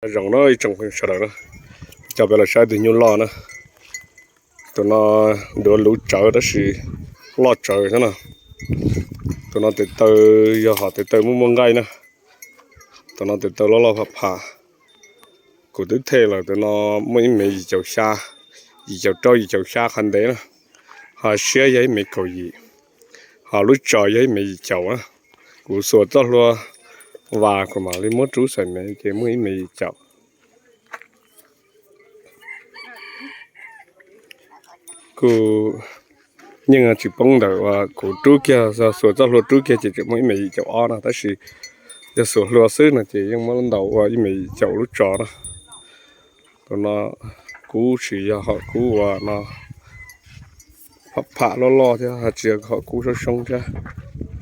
Zoo na ib tsoom phooj ywg sawv daws na, coj peb los saib tus nyuj loj na. Tus no duav luv tsawv tab sis loj tsawv thiab na. Tus no tes taw yog hom tes taw muaj muaj nqaij na. Tus no tes taw loj loj pham pham. Kuv twb them lawm, tus no muaj ib mev yim caum xya, yim caum rau yim caum xya qhov ntev na. Ho siab yog ib mev kaum yim, ho lub tsos yog ib mev yim caum na. Kuv xuas txoj hlua vas kuv mam li muab rub xaim mev ces muaj ib mev yim caum. Kuj yeej tsis poob ntawm uas kuv rub kiag, xuas txoj hlua rub kiag ces tseem muaj ib mev yim caum ob na, tab sis yog xuas hlua xwb no ces yeej muab ntaus ua ib mev yim caum lub tsos na. Tus no kub tsis yog hom kub uas no pham pham loj loj thiab, tsis yog hom kub soob soob thiab,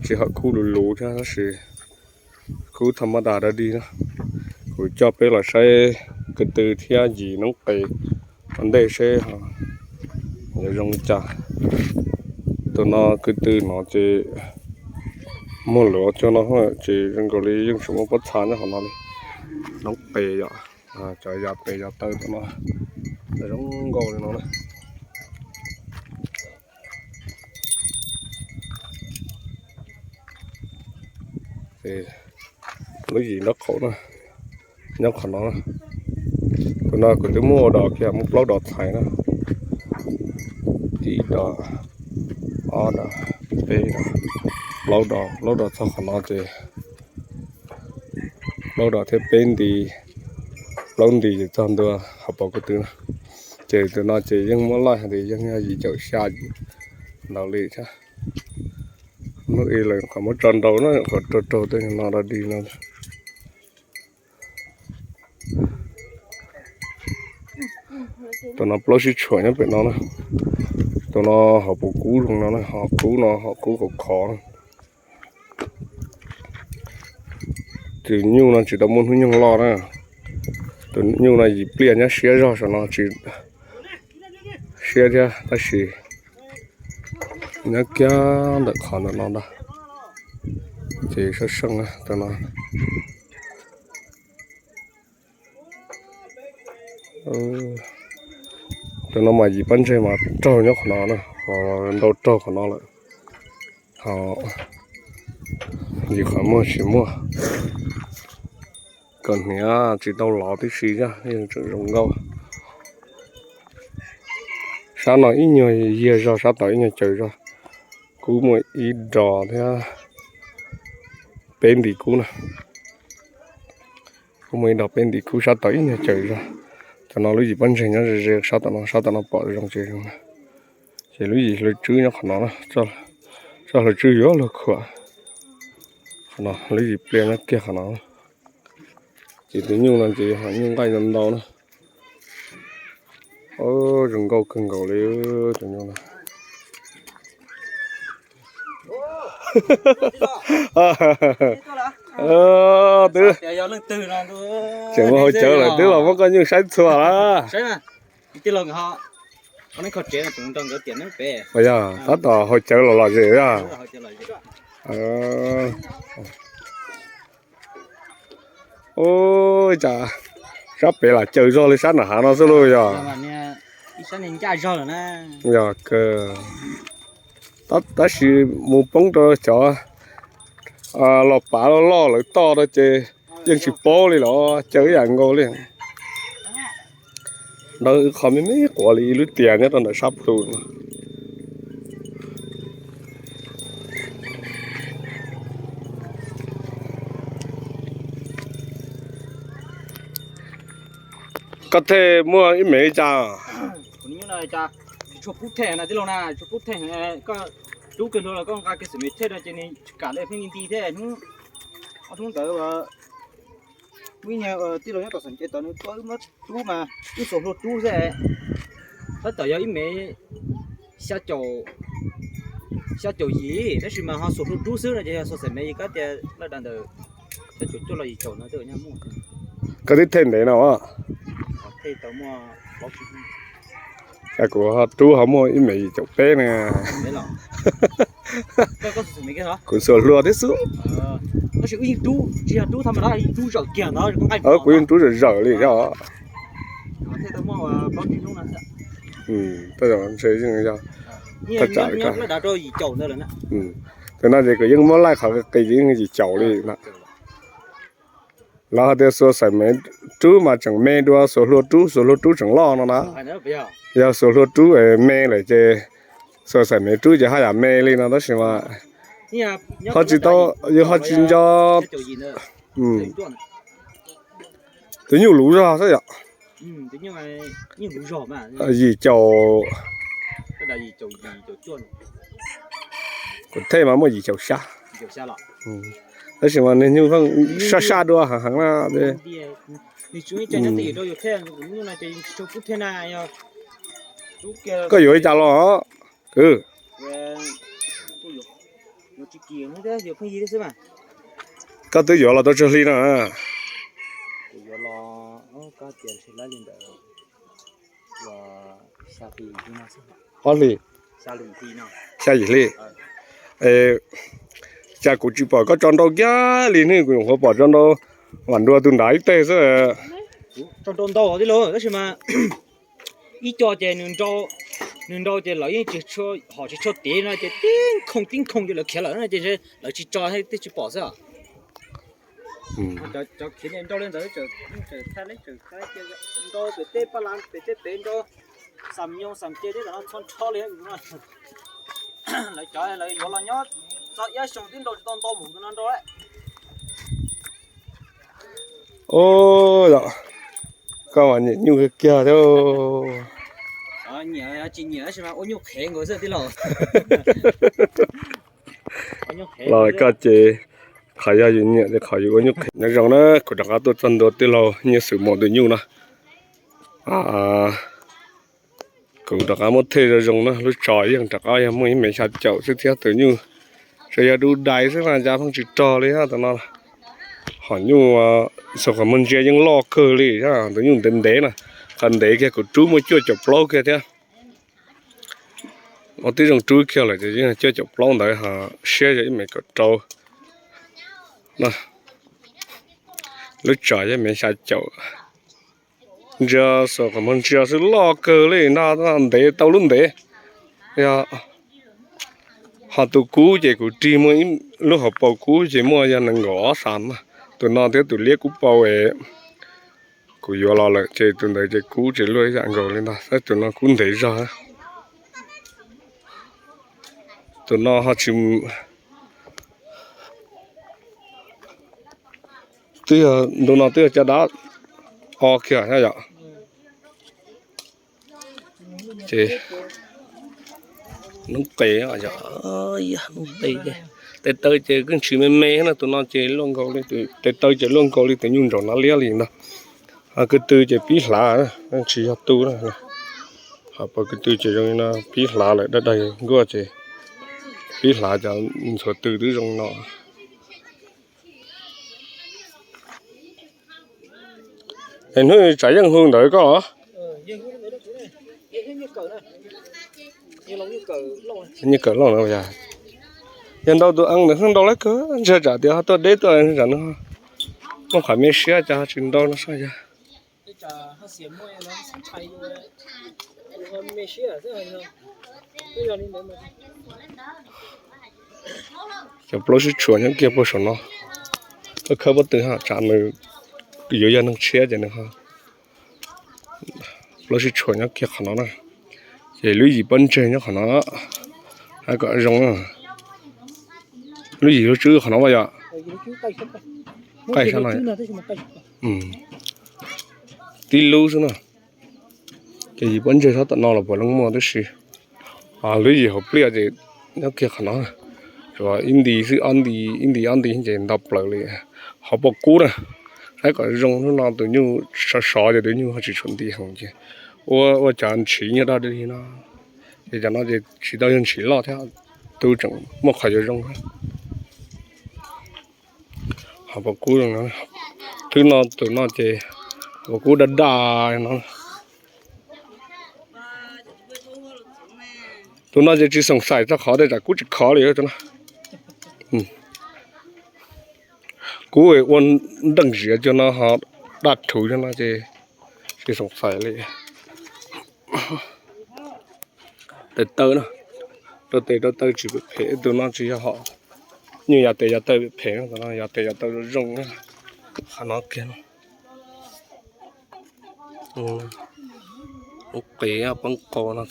tsis hom kub luv luv thiab, tab sis kub tha mab das dab dig na. Kuv coj peb los saib ko tw thiab yim noob qes ua ntej seb yuav zoo li cas. Tus no ko tw no ces muag luav cog no ces zoo nkaus li yeej tsis muaj pob txha nyob qhov no li. Noob qes yom, cov yas pes yas taw tus no zoo nkaus li no na. Lub yim nraub qaum na, nyob qhov no. Tus no kuv twb muab ua dos kiag, muaj plaub dos txhais na. Ib dos, ob dos, peb dos, plaub dos, plaub dos txog qhov no ces plaub dos thiab peb nti, plaub nti ces txog ntua hauv paus ko tw na. Ces tus no ces yeej muab laij hais tias yeej yog yim caum xya ntau li thiab. Hnub ib lawv qhov muab tso nrau na, qhov raug raug tej no dog dig no. Tus no plaub sib tshuam nyob pem no na. Tus no hauv paus kub zoo no na, hom kub no hom kub khov khov na. Tus nyuj no tsis tau muaj hnub nyoog loj na. Tus nyuj no yim pliag nyob siab zog saum no tsis siab thiab tab sis nyob kiag ntawm qhov ntawm no ntag. Ces sab seej tus no. Tus no mas yim pob ntseg mas raug nyob qhov no na, ntau raug qhov no lawm. Ho yim qhov muag tsis muaj, kom hniav tsis tau lov tib si thiab yeej tseem zoo nkauj. Sab no ib nyuag yiag zog, sab tod ib nyuag caws zog. Kub muaj ib dos thiab peb nti kub na. Kub muaj ib dos peb nti kub, sab tod ib nyuag caws zog. Cov no lub yim pob ntseg nyob ze ze sab tom no, sab tom no pom zoo tsis zoo na. Ces lub yim hlawv tswb nyob qhov no na, txoj hlawv tswb yuav luag khuam. Qhov no lub yim pliag nyob kiag qhov no. Ces tus nyuj no ces ho nyuj nqaij ntau ntau na. Zoo nkauj kawg nkaus li tus nyuj no. Twb tseem mus haus cawv lawm twb los muab koj nyuj saib txhua lawm. Yog tab tom haus cawv los lom zem yog. Ua cas sab pem lam caws zog li sab nram hav no xwb lauj yog. Yog kawg. Tab sis mus poob rau cov los pav loj loj lawv toj rau ces yeej tsis paub li los caws ib yam nkaus li. Ntawd qhov me me quav li ib lub tias nyob rau ntawm sab plhu no. Koj thej muaj ib mev li cas? Tsis tshua pub thej na tij laug na, tsis tshua pub thej. Koj rub kiag hlua los koj nqa kiag xwm me thej rau ces nws tsis kam li, pheej nti nti thiab hnub, ob hnub ntawd muaj ib nyuag tij laug nyob tom Xeem Cev tod nws tuaj wb muab rub mas wb xuas hlua rub xwb. Tab tom yog ib mev xya caum, xya caum yim tab sis mas ho xuas hlua rub xwb no ces yog xuas xaim mev yim kab tias laj da ntawm xya caum cuaj los yim caum no twb muaj. Koj twb thej ntev no. Kuv ho rub ho muaj ib mev yim caum peb na. Kuv xuas hlua thiab xwb. Tab sis wb yeej rub, tsis yog rub tha ma da, rub zawm kiag ntawd. Kuv yeej rub zawm zawm li os. Tej zaum ntshe yeej yog thaj tsam li ko. Tam no ces kuv yeej muab laij qhov qis ces yeej yim caum li na. Lawv hais tias xuas xaim mev rub mas tseem me dua xuas hlua rub, xuas hlua rub tseem loj no na. Yog xuas hlua rub me lawm ces xuas xaim mev rub ces haj yam me li no tab sis mas ho tsis tau, yus ho tsis nco. Tus nyuj luv zog xwb yom. Yim caum, kuv thej mas muaj yim caum xya. Tab sis mas niag nyuj saj saj dua heev heev na. Koj yuav li cas los kwv? Koj twb yuav los tau tsawg hli no? Ob hlis, xya yim hli. Cas kuv tsis pom koj tso nrau kiag li ne, kuv nyuam qhuav pom tso nrau vam nrua tus nrad ib teg xwb. Tso nrau ntau tij laug, tab sis mas ib co ces nws nrau ces lawv yeej tsis, hom tsis tshua tiv no ces tib khooj tib khooj ces lawv khiav lawm no ces lawv tsis tso thiaj tsis pom xwb. Cov khiav nrau li ntawd, nrau pem tej paj las pem tej pem nrau, xam nyoos xam ce tej tom no txhob nrho li. Lawv cov lawv yuav los nyob txog iab xyoo twb nrau tsis tau ntau mus no nrau lawm. Ub, koj mas nyiam nyuj kiag thiab. Nyiam tsis nyiam tab sis mas ua nyuj qhev nkaus xwb tij laug. Los koj ces qhov yog yus nyiam ces qhov yus ua nyuj qhev. Nyob zoo na, kuv rov qab tuaj txog ntua tij laug Nyiaj Xwm Muas tus nyuj na. Kuv rov qab muab thej zoo zoo na, lub tsov yeej rov qab yog muaj ib mev xya caum xwb thiab tus nyuj. Tsuas yog dub dais xwb mas cas pheej tsis rog li tus no. Hom nyuj xuas qhov muag ntsia yeej loj kawg li, tus nyuj ntev ntev na. Qhov ntev kiag kuv rub muaj cuaj caum plaub kiag thiab. Ua tib zoo rub kiag lawm ces yeej cuaj caum plaub ntawd, siab yog ib mev kaum rau. Lub tsov yog mev xya caum. Ntsia xuas qhov muag ntsia xwb loj kawg li na, ntev tau lub ntev. Yog ho tus kub ces kuv rig muaj lub hauv paus kub ces muaj yog nees nkaum ob xas na. Tus no thiab tus liab kub paus es kuv yuav los lawm ces tus ntawd ces kub ces luaj ib yam nkaus li ntag, tab tus no kub ntev zog. Tus no ho tsis, twb yog ntu no twb yog caj dab o kiag yom. Ces noob qes, noob qes, tes taw ces kuj ntshis me me na, tus no ces luaj nkaus li, tes taw ces luaj nkaus li tus nyuj ntsaum no liab li ntag. Kwv tw ces pib hlav, tsis yog tu na. Hauv paus kwv tw ces zoo li no pib hlav lawm, dawb daws nkuaj ces pib hlav, cov ntxhuav tw twb zoo no. Es hnub tsav yeej hu ntawd koj los? Nyiaj Kawm Looj na. Yog nrau tus ees ntawd hnub nrau lawv kawg, ntshe tsam tias ho tuaj deb tuaj tsam no muaj qhov me siab cas ho tsis nrau no soj yog. Cov plaub sib tshuam nyob kiag puag saum no, khawb pob tw, tsam nws yuav yog neeg tshiab ces nws ho. Plaub sib tshuam nyob kiag qhov no na, ces lub yim pob ntseg nyob qhov no, hais kom zoo na. Lub yim lub tswb qhov no mas yog qaij sab no, tib lub xwb na. Ces yim pob ntseg sab tom no los puav leej muaj tab sis lub yim hauv pliaj ces nyob kiag qhov no, ib nti xwb, ob nti, ib nti ob nti ces nto plaws li. Hauv paus kub na, saib kom zoo, hnub no tus nyuj sov sov ces tus nyuj ho tsis tshua nti heev ces ua, ua cov ntshis nyuag dog dig no, ces cov no ces tsis tau yog ntshis loj thiab, tus tseem muaj qhov yuav zoo. Hauv paus kub, tus no, tus no ces hauv paus kub daj daj no. Tus no ces tsis xoom xaim txog qhov tias tsam kub tsis khov li tus no. pub ua nreej ziav cov no ho daj rhuv cov no ces tsis zoo fais li. Tes taw na, rau tes rau taw tsis phem phem, tus no tsis yog hom nyuj yav tes yav taw phem phem, yav tes yav taw zoo zoo, qhov no kiag no. Ub qis poob qau no.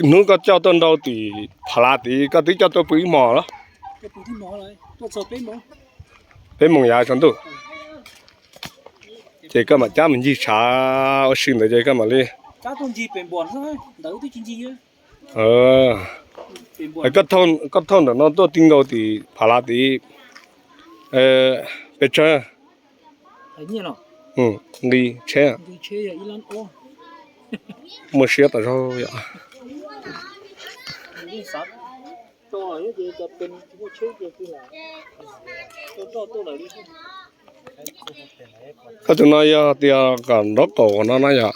Hnub koj coj tuaj nrau tim Phav Lav tid koj twb coj tuaj pw ib hmos los? Peb moos yav tsaus ntuj. Ces koj mam cab mus ncig tshav ua si ntawd ces koj mam li. Koj thauj ntawm no tuaj ti nkaus tim Phav Lav tid pes tsawg? Nqi tsheb. Muaj siab tas zog yom. Koj tus no yog tias kom nraub qaum no na yom,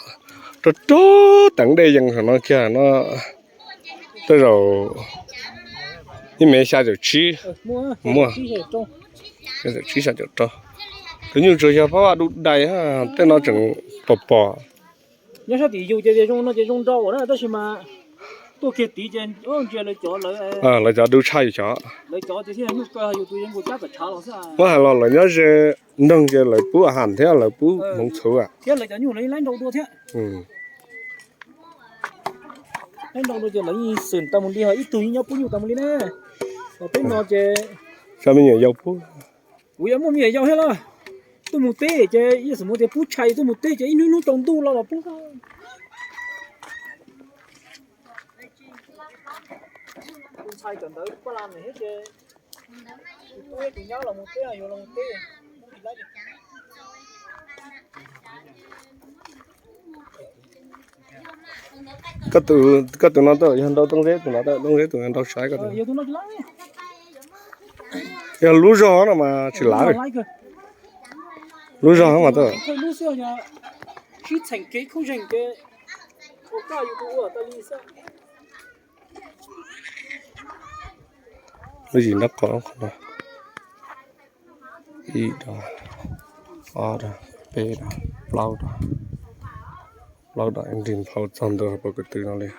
rog rog teev dej yees saum no kiag no. Tej zaum ib mev xya caum tsib, muaj xya caum tsib xya caum rau. Tus nyuj tsuas yog pab vaj dub dais, tej no tseem pom pom. Nyob sab tim yus ces zoo no ces zoo nrau na, tab sis mas tuaj kiag tid ces ntsia lawv cov lawv, lawv cov dub tshaj yus cov. Lawv cov ces thiaj nyuj kawg, yus tus yeej nkaus cab tom tshav los xwb. Muab hais los lawv nyob ze nroog ces lawv pub ham thiab lawv pub hmoov txhuv thiab lawv cov nyuj lawv laib nrau dua thiab. Laib nrau dua ces lawv yeej xwm tau mus li, ho ib tug yeej nyob pub nyuj tau mus li na. Ho peb no ces, me nyuam yaus pub. Kuv yuav muaj me nyuam yaus thiab los? Tuaj mus teb ces yog xav mus tias pub tshais tuaj mus teb ces ib hnub hnub tsaus ntuj los los pub. Tus ntxhais cov ntawd paj las nws thiab ces tus tub tus nyab los mus teb, yuav los mus teb. Koj tus no yog nrau tooj zeb, tus no tooj zeb, tus no nrau saib koj tus. Yog lub zog no mas tsis lav li. Lub zog mas tau. Lub zim nraub qaum qhov no. Ib dag, ob dag, peb dag, plaub dag. Plaub dag, nrig nphau txog ntua hauv paus kwv tw no li.